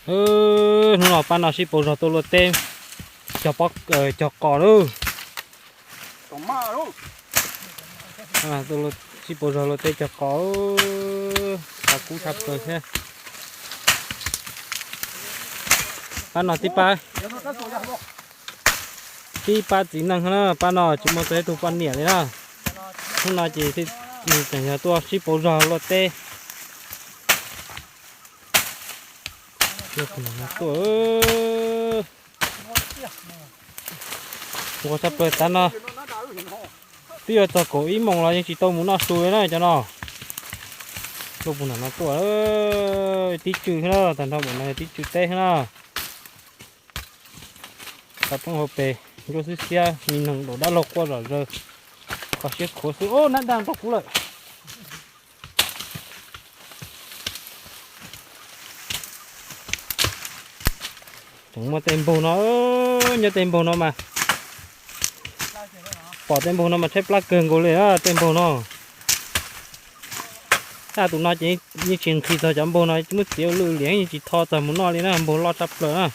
Hnub no pab no sib pauv zog tuaj luaj teb cog qos lawm. Sib pauv zog luaj teb cog qos, qos kub tshaj plaws thiab. Pab no tib pab, tib pab txiv neej na, pab no tsis muaj txog ib tug poj niam li na. Hnub no ces tseem yog tuaj sib pauv zog luaj teb. Tuaj, nquag tshaj plaws tav no. Twb yuav txog kaum ib moos los yeej tsis tau mus noj su li na cov no. Tuaj puag nram no tuaj, tib tswm na, tag nrho mus no yog tib tswm teb na. Tau poob hauv pes, nruab xwb xiab, me noog daum dab laug quaj zom zaws, kho siab khuav xwb. Ob, nab daj nrog kuv lawm. Tseem muaj tej npaug no, nyob tej npaug no mas, pom tej npaug no mas tshaib plab kawg nkaus li tej npaug no. Tab tus no ces yeej tsis nqhis txog cov npaug no, muab txiav ua lwj liam yeej tsis tho txog mus noj li na, npaug loj tshaj plaws na.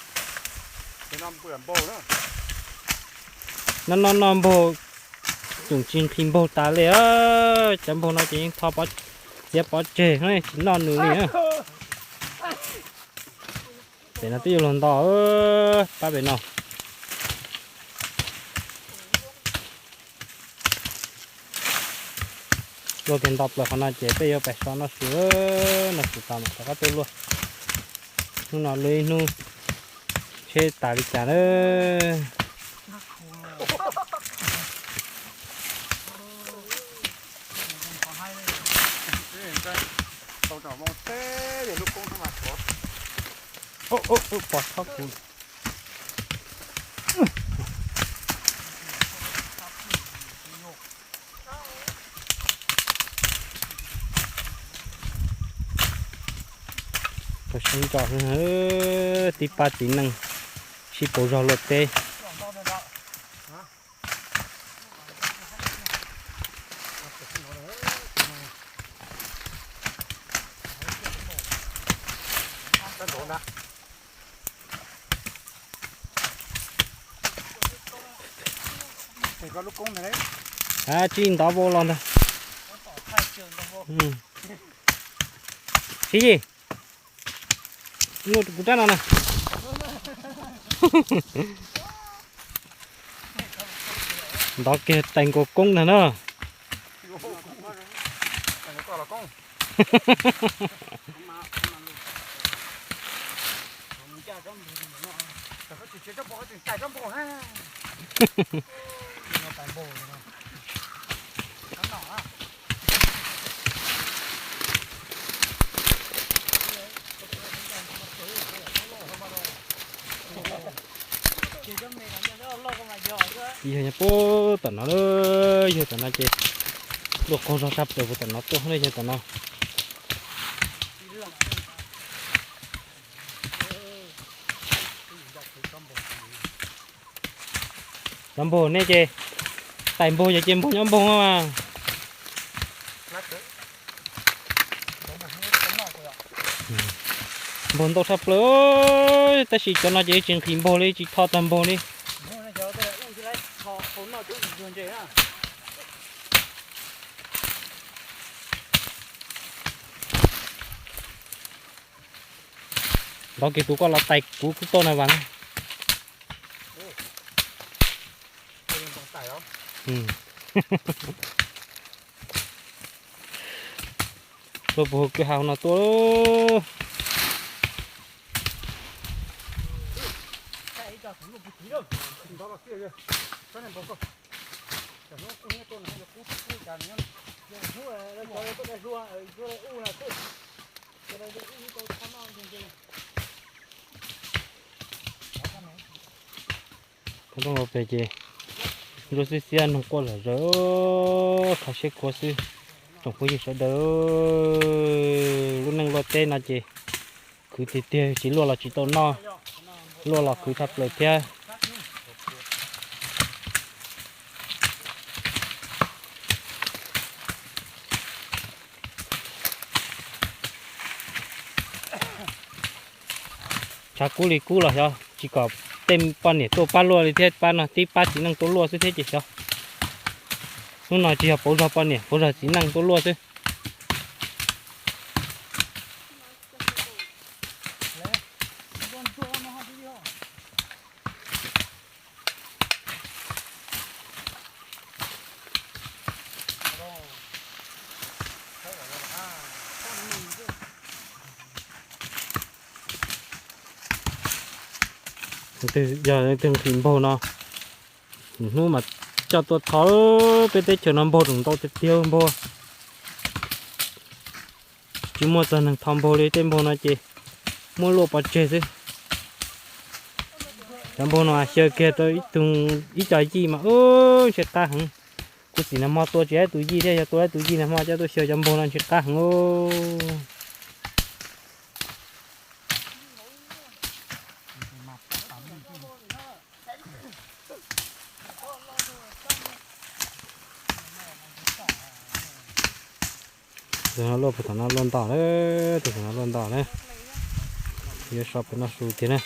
No no no npaug, tseem tsis nqhis npaug tas li. Cov npaug no ces yeej tho, txiav pov tseg, tsis noj nws li. Pem no twb yuav luag nto, pab pem no. Luag kiag nto plaws qhov no ces peb yuav pais so noj su, noj su tas mam rov qab tuaj luaj. Hnub no luaj ib hnub tsheb tas li cas na. Pov thob kuv. Tib pab txiv neej sib pauv zog luaj teb. Tsis ntov vau los ntag. Siv Yis, kuv rab no na. Ntov kiag tais nkaus koob ntag na. Yog nyob puag tom no, yog tom no ces luaj qaug zog sab plaws puag tom no tuaj, yog tom no. Cov npog nej ces, tais npog ces, ces npog nyob npog mas. Npog ntau tshaj plaws, tab sis cov no ces tsis nqhis npog li, tsis tho tag npog li. Ntov kiag tus koj los tais kuv kuj tau na Vas. Luag puag hauv kwj ha no tuaj. Peb tuaj ua pem ces nruab xwb xiab, noog quaj zom zaws, kho siab khuav xwb. Tsoom phooj ywg sawv daws, lub neej luaj teb no ces khwv tiag tiag, tsis luaj los tsis tau noj, luaj los khwv tshaj plaws thiab. Tshav kub li kub los xyov tsis kom tej poj niam tuaj pab luaj li thiab, pab no tib pab txiv neej tuaj luaj xwb thiab ces xyov. Hnub no tsis yog pauv zog poj niam, pauv zog txiv neej tuaj luaj xwb. Yog leej twg nqhis npaug no, hnub mas coj tuaj tho, peb teb chaws no npaug tseem ntau tiag tiag npaug. Tsis muaj txog neeg tho npaug li, tej npaug no ces muab luaj pov tseg xwb. Cov npaug no xyaw kiag rau ib tug ib co yij mas ub ntshe qab heev. Kuv txiv nag hmo tua tsis tau tus yij thiab, yog tua tau tus yij nag hmo coj tuaj xyaw cov npaug no ntshe qab heev. Tus no luaj puag tom no luaj ntau na, tus no luaj ntau na. Yuav so pem no su tiag na.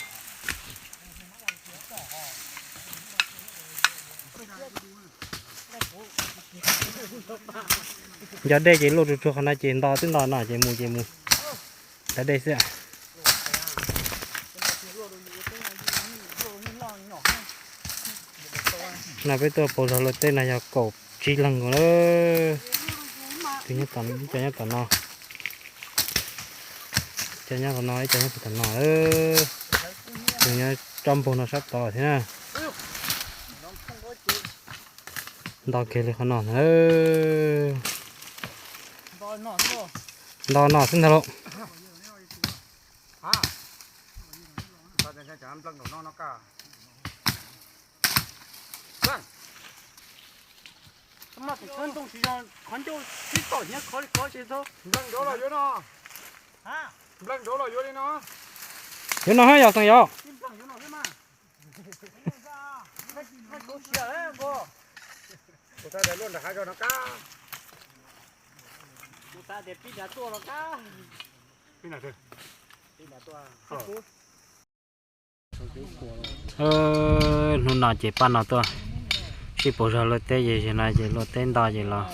Nco dej ces luaj tsuag tsuag qhov no ces nto twb nto no ces mus ces mus. Tav dej xwb. No peb tuaj pauv zog luaj teb no yog kaum tsib leeg nkaus na. Ib co nyob tom no, ib co nyob tom no, ib co nyob tom no. Tus nyob tsob npaug no sab tod thiab na. Nto kiag li qhov no na. Nto no xwb ntag lauj. Yuav no yog xeem yom. Hnub no ces pab no tuaj sib pauv zog luaj teb ces, no ces luaj teb nto ces los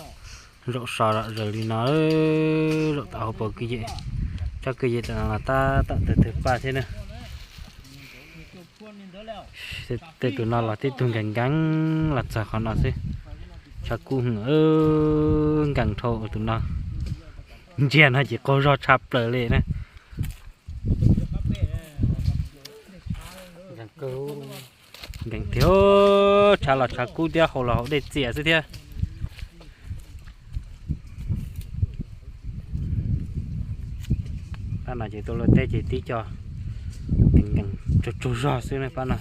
zaum so zom zaws li no, zaum tom hauv paus kwj yem, tsob kwj yem tom no los tab tom tawg tawg paj thiab na. Tej tus no los tib tug nkees nkees los txog qhov no xwb. Tshav kub heev, nkees dhau tus no. Ntsia no ces qaug zog tshaj plaws li na. Nkees tiag, tshav los tshav kub thiab, haus los haus dej txias xwb thiab. Pab no ces tuaj luaj teb ces tib co nkees nkees tsaug tsaug zog xwb na pab no.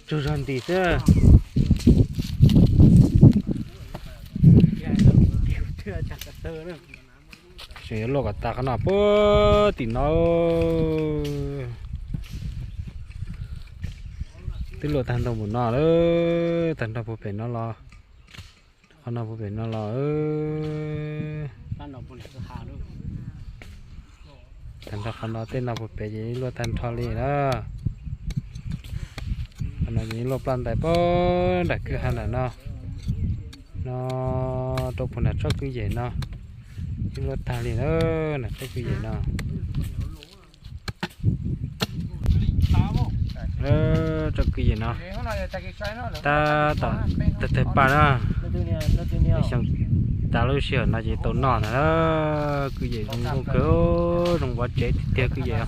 Tsaug zog nti xwb. Tseem yuav luaj kom tas qhov no puag tim no. Twb luaj tag nrho mus no lawm, tag nrho puag pem no los. Qhov no puag pem no los. Tag nrho qhov no, tej no puag pem ces luaj tag nrho li na. Qhov no ces luaj plaj ntais puag nram kwj ha nram no. No rau puag nram tsob kwj yem no, ib luaj tag li na, nram tsob kwj yem no. Tsob kwj yem no tab tom tawg tawg paj na. Xyoo tas lub sij hawm no ces tau noj ntag. Kwj yem zoo nkauj kawg, zoo vov tsev tiag tiag kwj yem.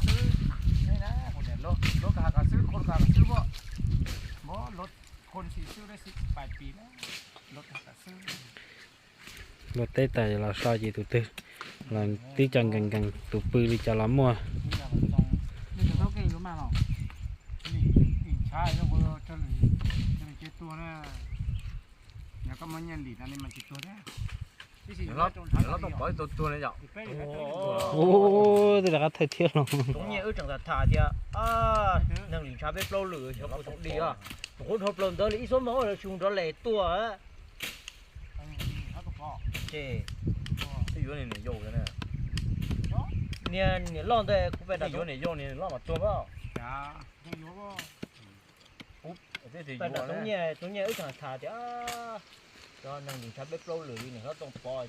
Luaj teb tas los so ces tus twg los tib co nkees nkees, tus pw li cas los muaj. Ub, twb rov qab thawj thiab los. Nyiaj wb tseem tham tias neeg lim ntshav peb plaub lwm xyov puas tau dim, mus qub dhau plaws ntawd li ib xuab moos los tsis mus nrov les tuaj. Ces twb yuav niam yau, yog Niag niam loj ntawd kuv pem yuav niam yau niam loj mas tuag. Pem nram Toob Nyiaj, Toob Nyiaj wb tseem tham tias cov neeg ntshav peb plaub lwm li niam hlob Tooj Pov.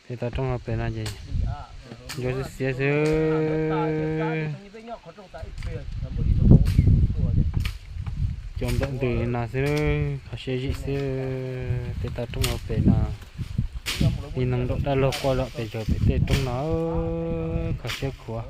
Tej tau roob hauv pes no ces ncua xiab xiab xwb. Cua nplawm ntws no xwb, kho siab zim xwb. Tej tau roob hauv pes no, li neeg nraum dab laug quaj zom pes zaws pem tej roob no, kho siab khuav.